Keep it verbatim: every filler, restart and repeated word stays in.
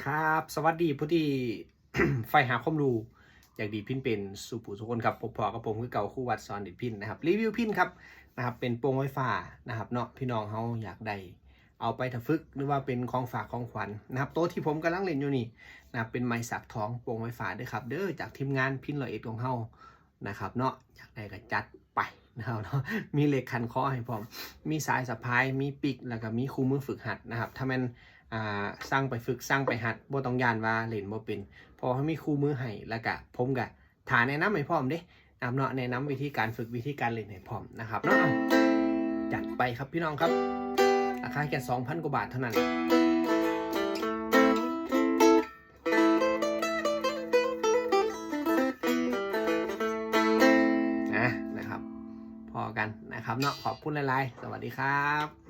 ครับ สวัสดีผู้ที่ ใฝ่หาความรู้ อยากดีดพิณเป็นสู่ผู้สู่คนครับ พบพ้อกับผมคือเก่า ครูวัดสอนดีดพิณนะครับ รีวิวพิณครับ นะครับ เป็นโป่งไฟฟ้านะครับเนาะ พี่น้องเฮาอยากได้เอาไปถ้าฝึก หรือว่าเป็นของฝากของขวัญนะครับ โตที่ผมกำลังเล่นอยู่นี่นะครับ เป็นไม้สักทองโป่งไฟฟ้าเด้อครับ เด้อ จากทีมงานพิณร้อยเอ็ดของเฮานะครับเนาะ อยากได้ก็จัดไปนะครับเนาะ มีเหล็กขันคอให้พร้อม มีสายสะพาย มีปิก แล้วก็มีคู่มือฝึกหัดนะครับ ถ้าแม่น อ่า สั่งไปฝึก สั่งไปหัด บ่ต้องย้านว่าเล่นบ่เป็น เพราะว่ามีคู่มือให้ แล้วก็ผมก็ถ่าแนะนำให้พร้อมเด้นะครับเนาะ แนะนำวิธีการฝึก วิธีการเล่นให้พร้อมนะครับเนาะ จัดไปครับพี่น้องครับ ราคาแค่ สองพัน กว่าบาทเท่านั้น นะ นะครับ พ้อกันนะครับเนาะ ขอบคุณหลายๆ สวัสดีครับ